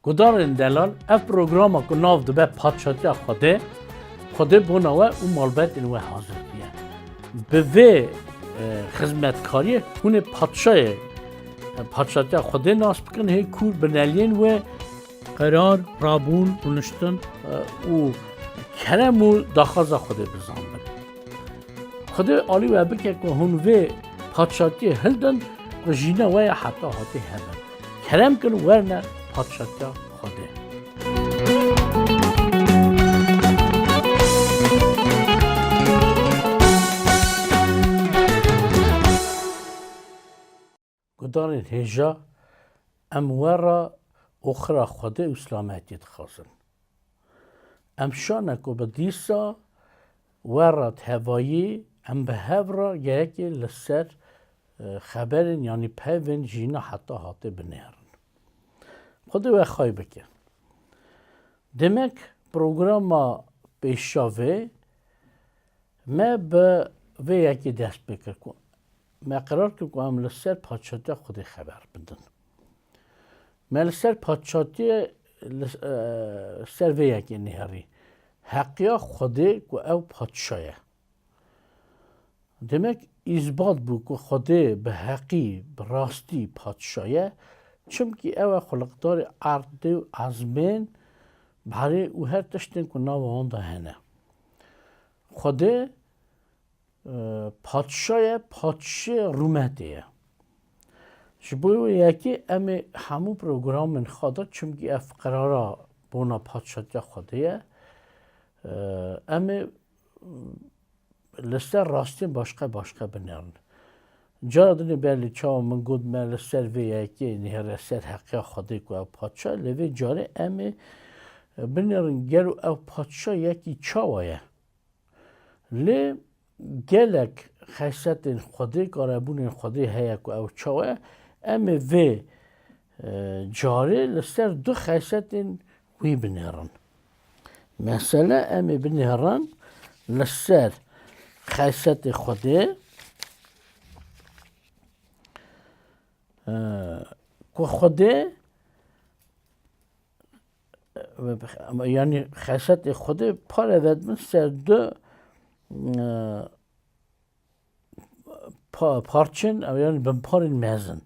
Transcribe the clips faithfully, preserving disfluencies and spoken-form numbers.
Gudarên delal, ev programa ku nav dibe Padşatiya Xwedê, Xwedê bona we û malbetên we hazir diye. Bi vê, e, xizmetkariyê hûn ê padşayê, e, Padşatiya Xwedê nas bikin, hê kûr bineliyên wê qerar, rabûn, rûniştin, e, û kerem û daxwaza Xwedê bizanbin. Xwedê alî we bike ku hûn vê padşatiyê hildin ku jîna we ya heta hatê hebin. Kerem kin werne padşatiya Xwedê. Gudarên hêja, em we re oxira Xwedê û silametiyê dixwazin. Em şane ku bi dîsa we re tevayî em bi hev re yekê li ser, e, xeberên yanî peyvên jîna heta hatê binêrin. Xwedê we xay bike. Demek programa pêşa vê me bi vê yekê dest pê kir ku me qerar kir ku em li ser Padşatiya Xwedê xeber bidin. Me li ser Padşatiyê li, e, ser vê yekê nihêrî. Heqiya Xwedê ku ew padşa ye. Demek îsbat bû ku Xwedê bi heqî, bi rastî padşa ye, çimkî ew e xuliqdarê erdê û ezmên, berê û her tiştên ku nava wan de hene. Xwedê, e, padşa ye, padşê rûmetê ye. Ji bo wê yekê em ê hemû programên xwe de, çimkî ev qerara bona padşatiya Xwedê ye, e, em ê li ser rastiyên başqe başqe binêrin. Cara dinê belê çawa min got me li ser vê yekê nihêre ser heqiya Xwedê ku ew padşa, lê vê carê em ê binêrin gelo ew padşa yekî çawa ye. Lê gelek xesetên Xwedê, karebûnên Xwedê heye ku ew çawa ye, em ê vê, e, carê li ser du xesetên wî binêrin. Mesele em ê binêrin li ser xesetê Xwedê, e, ku Xwedê, e, yanî xesetê Xwedê pare vedibin ser du, e, pa-, parçên, ew yanî binparên mezin.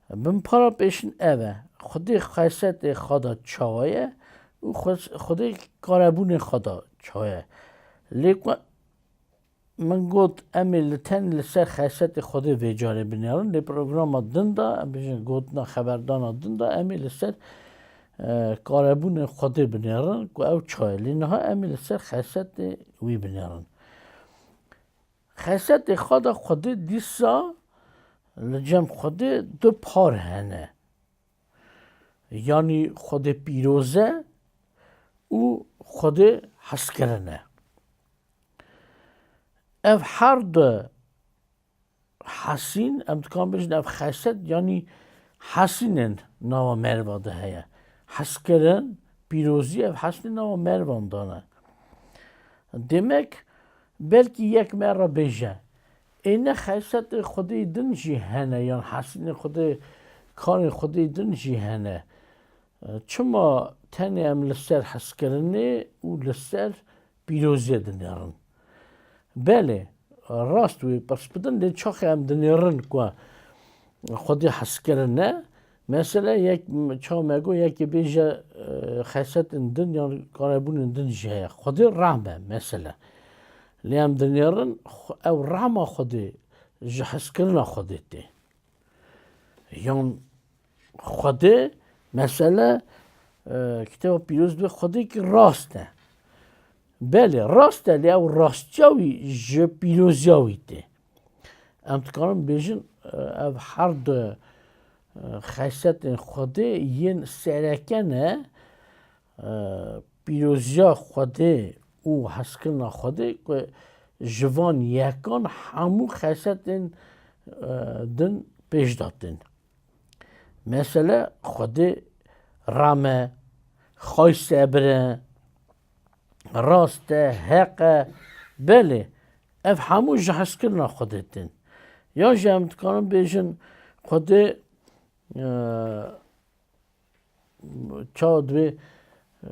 Binpara pêşin ev e. Xwedê xesetê xwe de çawa ye û xwe-, Xwedê karebûnê xwe de çawa ye. Lê ku min got, em ê li tenê li ser xesetê Xwedê vê carê binêrin, lê programa din de, em bêjin gotina xeberdana din de, em ê li ser, e, karebûnê Xwedê binêrin ku ew çawa ye. Lê niha em ê li ser xesetê wî binêrin. Xesetê xwe de Xwedê dîsa li cem Xwedê du par hene. Yanî Xwedê pîroz e û Xwedê hezkirin e. Ev her du hesîn, em dikarin bêjin ev xeset, yanî hesînên nava meriva de heye. Hezkirin, pîrozî, ev hesînên nava merivan de ne. Demek, belkî yek me re bêje, ê ne xesetê Xwedê din jî hene, yan hesînê Xwedê, karên Xwedê din jî hene. Çima tenê em li ser hezkirinê û li ser pîroziyê dinêrin? Belê, rast wê pirs bidin, lê çaxê em dinêrin ku Xwedê hezkirin e, mesele yek, çawa me got, yekê bêje, e, xesetên din yan karebûnên din jî heye. Xwedê rehm e, mesele. Lê em dinêrin, xwe-, ew rehma Xwedê ji hezkirina Xwedê tê. Yan Xwedê, mesele, e, Kitêba Pîroz dibê Xwedêkî rast e. Belê, rast e, lê ew rastiya wî ji pîroziya wî tê. Em dikarin bêjin, e, ev her du, e, xesetên Xwedê yên sereke ne, e, pîroziya Xwedê û hezkirina Xwedê ku ji van yekan hemû xesetên, e, din pêş de tên. Mesele Xwedê rehm e, xway sebir e, rast e, heq e. Belê, ev hemû ji hezkirina Xwedê tên. Yan jî em dikarin bêjin Xwedê, e, çawa divê, e,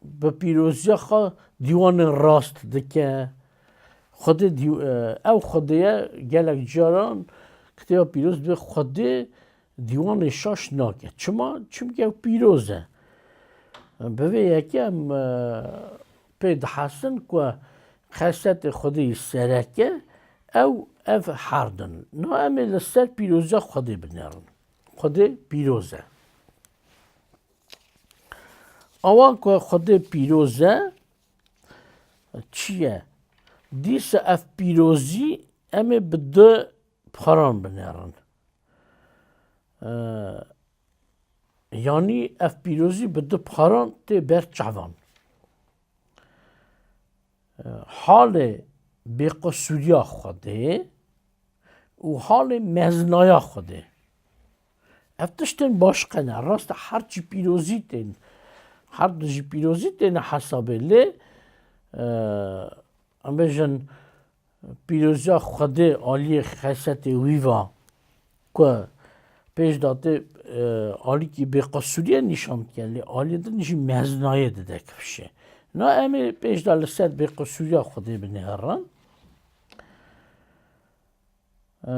bi pîroziya xwe dîwanên rast dike. Xwedê dîw-, e, ew Xwedê ye, gelek caran Kitêba Pîroz dibê Xwedê dîwanê şaş nake. Çima? Çimkî ew pîroz e. Bi vê yekê em, e, pê dihesin ku xesetê Xwedê yî sereke ew ev herd in. Na em ê li ser pîroziya Xwedê binêrin. Xwedê pîroz e. Awa ku Xwedê pîroz e, çi ye? Dîsa ev pîrozî em ê bi du paran binêrin. Ee, yanî ev pîrozî bi du paran tê ber çavan. Ee, halê bêqusûriya Xwedê û halê mezinaya Xwedê. Ev tiştên başqe ne. Rast e, her çi pîrozî tên, her du jî pîrozî têne hesabê. Lê, e, em bêjin, pîroziya Xwedê aliyê xesetê wî va ku pêş de tê, e, alîkî bêqusûriyê nîşan dike, lê aliyê din jî mezinayê dide kifşê. Na em ê pêş de li ser bêqusûriya Xwedê binêrin. E,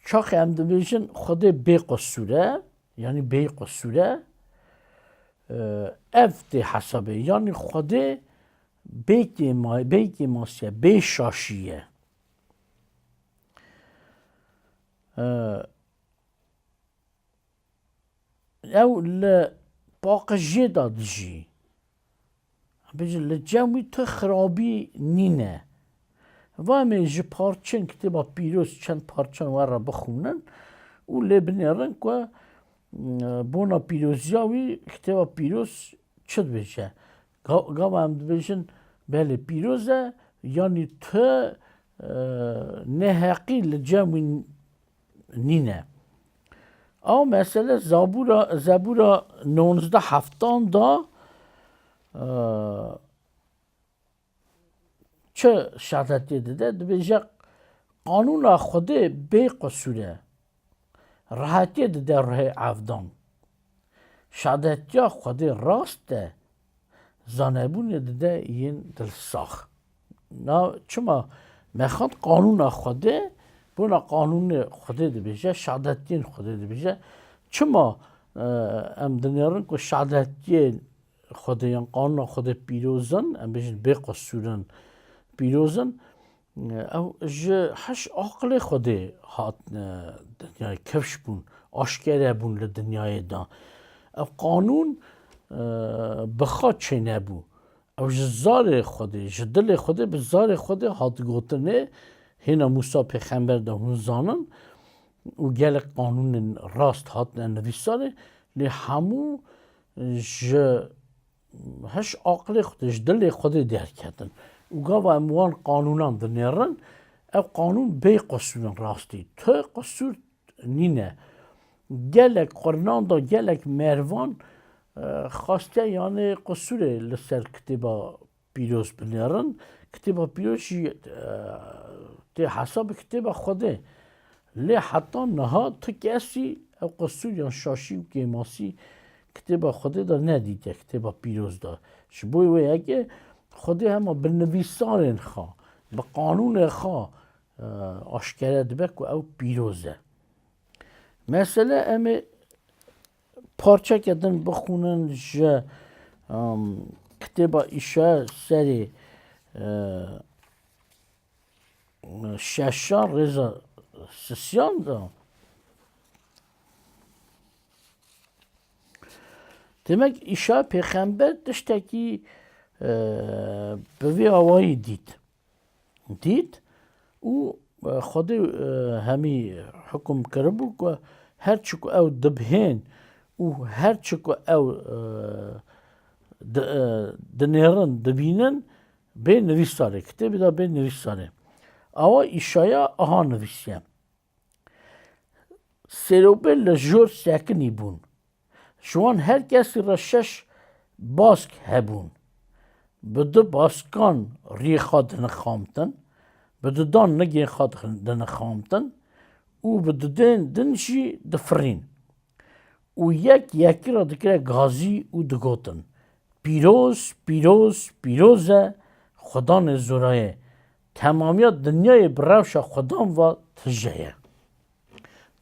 çaxê em dibêjin Xwedê bê qusûr e, yanî bê qusûr e, e, ev tê hesabê. Yanî Xwedê bê kêma-, bê kêmasî ye, bê şaşî ye. E, Ew li paqijiyê de dijî. Bêjin, li cem wî tu xirabî nîne. Va em ê ji parçên Kitêba Pîroz çend parçan we re bixwînin û lê binêrin ku, e, bona pîroziya wî Kitêba Pîroz çi dibêje? Ga-, gava em dibêjin, belê pîroz e, yanî tu, e, neheqî li cem wî nîne. Ew mesele Zabûra, Zebûra nonzdeh heftan da, e, çi şehadetê dide? Dibêje, qanûna Xwedê bê qusûr e. Rehetiyê dide ruhê evdan. Şehadetiya Xwedê rast e. Zanebûnê dide yên dilsax. Na, çima me xwend qanûna Xwedê, bona qanûnê Xwedê dibêje, şehadetiyên Xwedê dibêje. Çima, e, em dinêrin ku şehadetiyên Xwedê yan qanûna Xwedê pîroz in, em bêjin bê qusûr in, pîroz in? Ew ji heş aqilê Xwedê hatine dinyayê, kifş bûn, aşkere bûn li dinyayê de. Ev qanûn, e, bi xwe çênebû. Ew ji zarê Xwedê, ji dilê Xwedê, bi zarê Xwedê hat gotinê, hêna Mûsa pêxember de hûn zanin û gelek qanûnên rast hatine nivîsarê, lê hemû ji heş aqilê Xwedê, ji dilê Xwedê derketin. Û gava em wan qanûnan dinêrin, ev qanûn bê qusûr in rastî. Tu qusûr nîne. Gelek qurnan da, gelek mervan, e, xastiye yanê qusûrê li ser Kitêba Pîroz binêrin. Kitêba Pîroz jî, e, tê hesabê Kitêba Xwedê. Lê heta niha tu kesî ev qusûr yan şaşî û kêmasî Kitêba Xwedê de nedîte, Kitêba Pîroz de. Ji bo wê yekê Xwedê hema bi nivîsarên xwe, bi qanûnê xwe, e, aşkere dibe ku ew pîroz e. Mesele em ê parçeke din bixwînin ji, em, Kitêba Îşaya serê, e, şeşan rêza sisiyan de. Demek Îşaya pêxember tiştekî, e, bi vî awayî dît. Dît û, e, Xwedê, e, hemî hukum kiribû ku her çi ku ew dibihên û her çi ku ew, e, di-, e, dinêrin, dibînin, bê nivîsarê, kitêbê de bê nivîsarê. Awa Îşaya aha nivîsiye. Sêrobêl li jor sekinî bûn. Ji wan her kesî re şeş bask hebûn. Bi du baskan riyê xwe dinixamtin, bi dudan nigên xwe dinixamtin û bi dudên din jî difirîn. û yek yekî re dikire gazî û digotin, Pîroz, pîroz, pîroz e Xudanê Zorayê. Temamiya dinyayê bi rewşa Xudan ve tije ye.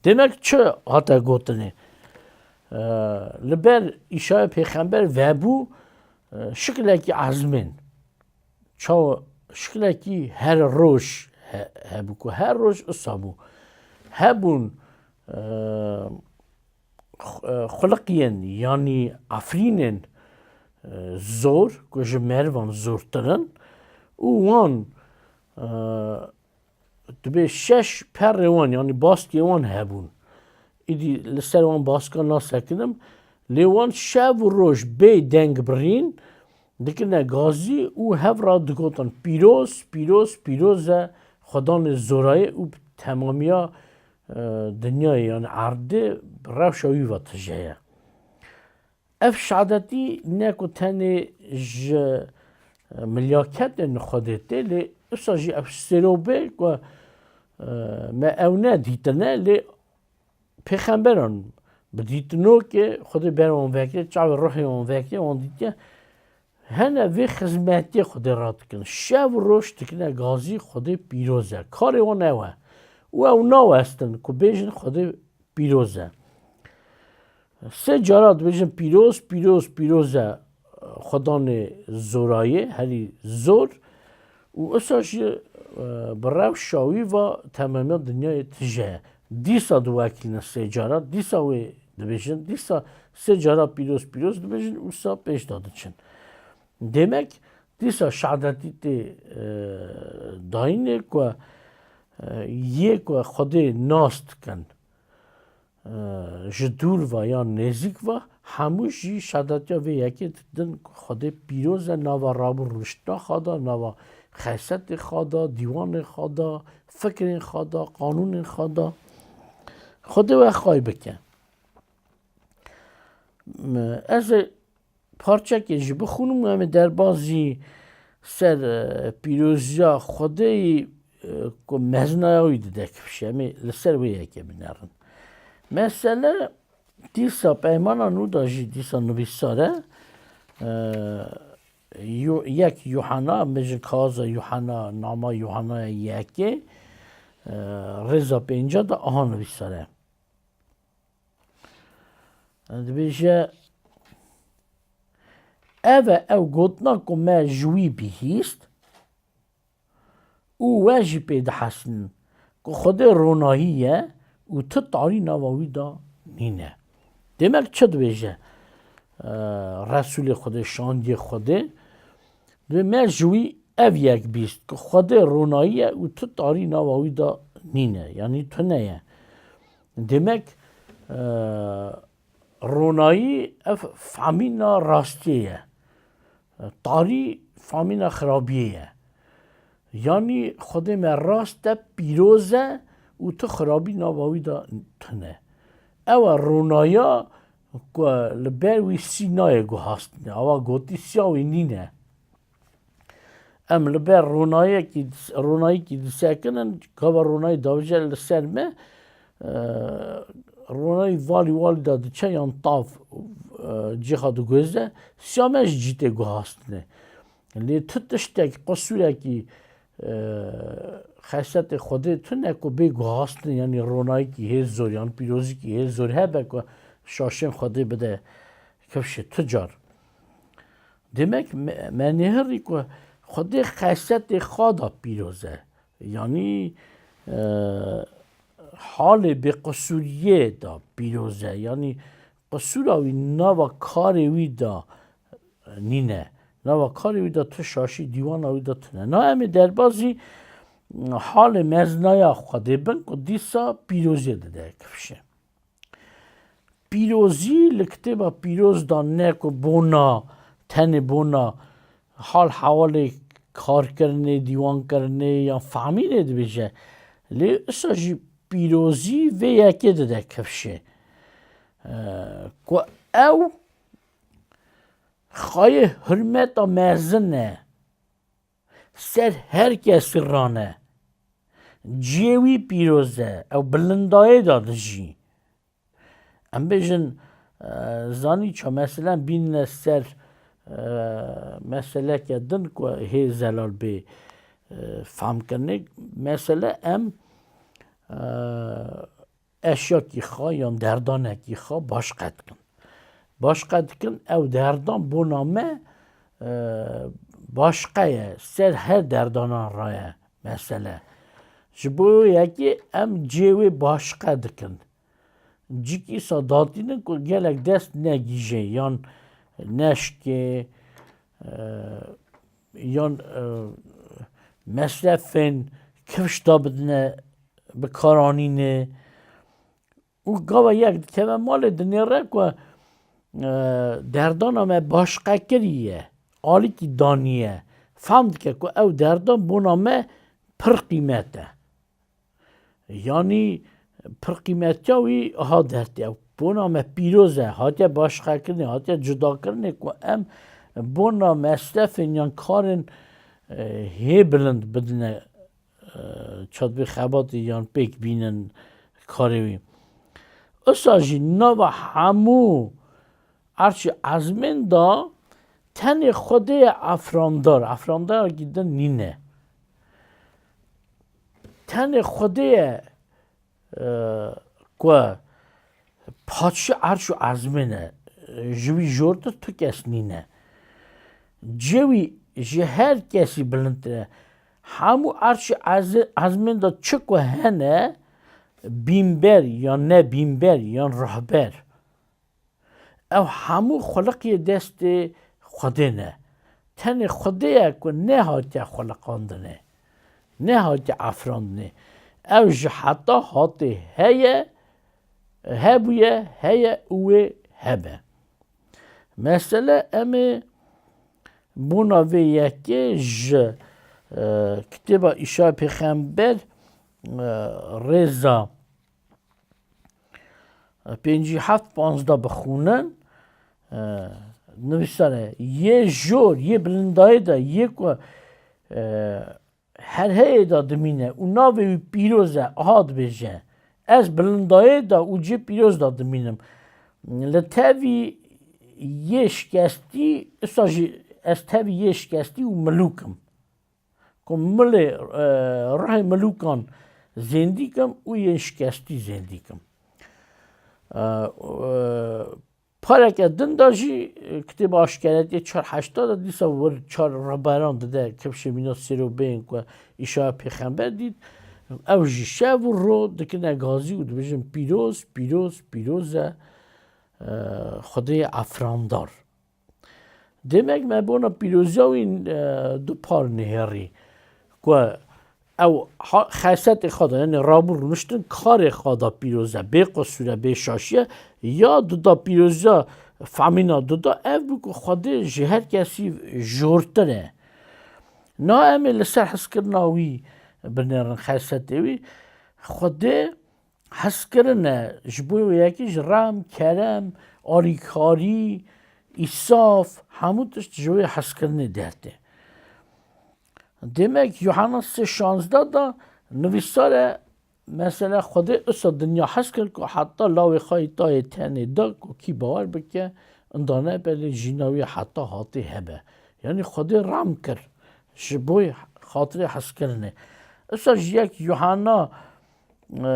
Demek çi hate gotinê? Ee, li ber Îşaya pêxember vebû, e, şiklekî ezmên. Çawa şiklekî her roj he-, hebû ku her roj usa bû. Hebûn, e, xu-, e, xuliqiyên, yanî efrînên, e, zor, ku ji merivan zortir in û wan, e, dibê şeş perê wan, yanî baskê wan hebûn. Îdî li ser wan baska nasekinim, lê wan şev û roj bê deng birîn dikirine gazî û hev re digotin, Pîroz, pîroz, pîroz e Xudanê Zorayê û bi temamiya, e, dinyayê, yanî erdê, bi rewşa wî ve tije ye. Ev şadetî ne ku tenê ji, e, milyaketên Xwedê tê, lê usa jî ev sêro bê ku, e, me ew nedîtine, lê pêxemberan bi dîtinokê Xwedê ber wan vekirê, çavê ruhê wan vekirê, wan dîtiye. Hene vê xizmetiyê Xwedê radikin. Şev û roj dikine gazî Xwedê pîroz e. Karê wan ew e. Û ew nawestin ku bêjin Xwedê pîroz e. Sê cara dibêjin pîroz, pîroz, pîroz e Xudanê Zorayê, herî zor. Û usa jî, e, bi rewşa wî ve temamiya dinyayê tije ye. Dîsa diwekînin sê cara, dîsa wê dibêjin, dîsa sê cara pîroz, pîroz dibêjin, usa pêş de diçin. Demek dîsa şadetî tê, e, dayînê ku, e, yê ku Xwedê nas dikin, e, ji dûr ve yan nêzîk ve, hemû jî şadetiya vê yekê didin ku Xwedê pîroz e, nava rabû rûniştina xwe de, nava xesetê xwe de, dîwanê xwe de, fikrên xwe de, qanûnên xwe de. Xwedê we xway bike. Ez ê parçekê jî bixwînim û em ê derbazî ser, e, pîroziya Xwedê yî, e, ku mezinaya wî dide kifşê. Em ê li ser wê yekê binerin. Mesele dîsa peymana nû de jî dîsa nivîsar e. E, Yo-, yek Yuhanna, em bêjin kaza Yuhanna, nama Yuhannaya yekê, e, rêza pênca de aha nivîsar e. Dibêje, ev e ew gotina ku me ji wî bihîst û we jî pê dihesinin ku Xwedê ronahî ye û tu tarî nava wî de nîne. Demek çi dibêje, e, Resûlê Xwedê, şandiyê Xwedê? Dibê me ji wî ev yek bîst ku Xwedê ronahî ye û tu tarî nava wî de nîne, yanî tune ye. Demek, e, ronahî ev famîna rastiyê ye. Tarî famîna xirabiyê ye. Yanî Xwedê me rast e, pîroz e û tu xirabî nava wî de tune. Ew e ronahiya ku li ber wî sî nayê guhastinê. Awa gotî siya wî nîne. Em li ber ronayekî, ronayîkî disekinin, gava ronayî davêje li ser me, e, ronayî valî walî de diçe yan tav, e, cêxa diguhêze, siya me ji cî tê guhastinê. Lê tu tiştek, qisûrekî, e, xesetê Xwedê tune ku bê guhastin, yanî ronayîkî hê zor, yan pîrozîkî hê zor hebe ku şaşên Xwedê bide kifşê tu car. Demek me, me nêhirî ku Xwedê xesetê xwe da pîroz e. Yanî, e, halê bêqisûriyê da pîroz e. Yanî qisûra wî nava karê wî da nîne. Nava karê wî da tu şaşî, dîwana wî da tune. Na em ê derbazî halê mezinaya Xwedê bin ku dîsa pîroziyê dide kifşê. Pîrozî li kitêba pîroz de ne ku bona, tenê bona hal hewalê karkirinê, dîwankirinê yan fehmînê dibêje. Lê usa jî pîrozî vê yekê dide kifşê. Ee, ku ew xayê hurmeta mezin e. Ser her kesî rane. Ciyê wî pîroz e, ew bilindayê de dijî. Em bêjin, e, zanî ça meselen bînine ser, e, meseleke din ku hê zelal bê, e, fam kirinê. Mesele em, e, eşyakî xwe yan derdanekî xwe başqe dikin. Başqe dikin, ew derdan bona me, e, başqe ye, ser her derdanan re ye mesele. Ji bo yekê em cê wê başqe dikin. Cik îsa datînin ku gelek dest negîje yan neşkê, e, yan, e, mesrefên kifş da bidine bikaranînê. Û gava yek dikeve malê dinêre ku, e, derdana me başqekirî ye, alîkî daniye. Fam dike ku ew derdan bona me pir qîmet e. Yanî pir qîmetiya wî ha dertê ew. Bona me pîroz e, hatiye başqekirinê, hatiye cudakirinê ku em bona mesrefên yan karên, e, hê bilind bidine, e, çatbê xebatê yan pêk bînin karê wî. Usa jî nava hemû erşî ezmên de tenê Xwedê ye efrandar, efrandarekî din nîne. Tenê Xwedê ye, e, ku padşa erş û ezmên e, ji wî jortir tu kes nîne. Cê wî ji her kesî bilindtir e. Hemû erş û ez-, ezmên de çi ku hene, bînber yan ne bînber yan rehber, ew hemû xuliqiyê destê Xwedê ne. Tenê Xwedê ye ku nehatiye xuliqandinê, nehatiye efrandinê. Ew ji heta hatê heye, hebûye, heye û wê hebe. Mesele em ê bona vê yekê ji, e, kitêba Îşaya Pêxember, e, rêza pêncî heft panzdeh bixwînin, e, nivîsar e, yê jor, yê bilindayê de, yê ku, e, her heyê de dimîne û navê wî pîroz e, aha dibêje, ez bilindayê de û cê pîroz de dimînim. Li tevî yê şikestî, usa jî ez tevî yê şikestî û milûk im. Ku milê, e, ruhê milûkan zêndî kim û yên şikestî zêndî kim. E, e, pareke din de jî, e, kitêba Aşkeretiyê çar heşta de dîsa wir çar rehberan dide kifşê mîna sêrobeyên ku Îşaya pêxember dît. Ew jî şev û ro dikine gazî û dibêjin, pîroz, pîroz, pîroz e, e, Xwedê efrandar. Demek me bona pîroziya wî, e, du par nihêrî. Ku ew ha-, xesetê xwe de, yanî rabû rûniştin karê xwe de pîroz e, bê qisûr e, bê şaşî ye, ya duda pîroziya femîna duda ev bû ku Xwedê ji her kesî jortir e. Na em ê li ser hezkirina wî binêrin, xesetê wî. Xwedê hezkirin e, ji bo yekî jî rem, kerem, alîkarî, îsaf, hemû tişt ji wê hezkirinê dertê. Demek Yuhanna sê şazdeh de nivîsar e, mesela Xwedê usa dinya hez kir ku heta lawê xwe yê tayê tenê da ku kî bawer bike, inda nebelê jîna wî heta hatê hebe. Yanî Xwedê rem kir ji bo xatirê hezkirinê. Usa ji yek Yuhanna, e,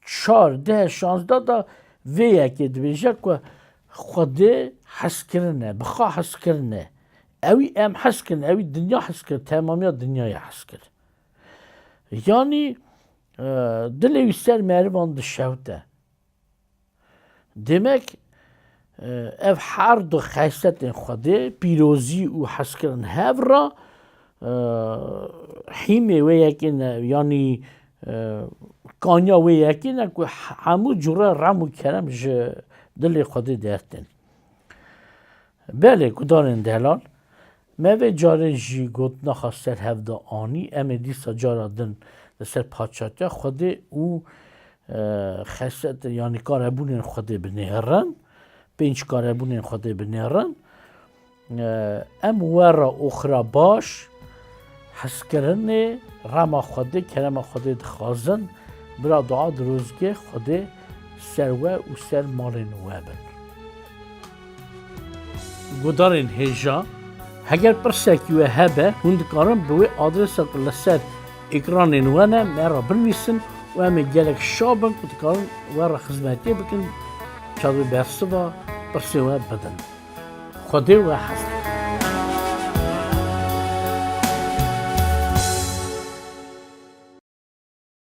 çar, deh, şazdeh de vê yekê dibêje ku Xwedê hezkirin e, bi xwe hezkirin e. Ewî em hezkirin, ewî dinya hezkir, temamiya dinyayê hezkir. Yanî, e, dilê wî ser merivan dişewte. Demek, e, ev her du xesetên Xwedê, pîrozî û hezkirin hev re, e, hîmê wê yekê ne, yanî, e, kanya wê yekê ne ku hemû cure rem û kerem ji dilê Xwedê dertên. Belê, gudarên delal, me vê carê jî gotina xwe ser hev de anî, em ê dîsa cara din li ser paçatiya Xwedê û, e, xeset, yanî karebûnên Xwedê binêrin, pênc karebûnên Xwedê binêrin. E, em we re oxira baş, hezkirinê, rema Xwedê, kerema Xwedê dixwazin. Bira dua dirozge, Xwedê ser we û ser malên we bin. Guhdarên hêja, heger pirsekî we hebe, hûn dikarin bi wê adresa ku li ser ekranên we ne me re binivîsin û em ê gelek şa bin ku dikarin we re xizmetiyê bikin, çaxê bersiva pirsê we bidin. Xwedê we hez dikin.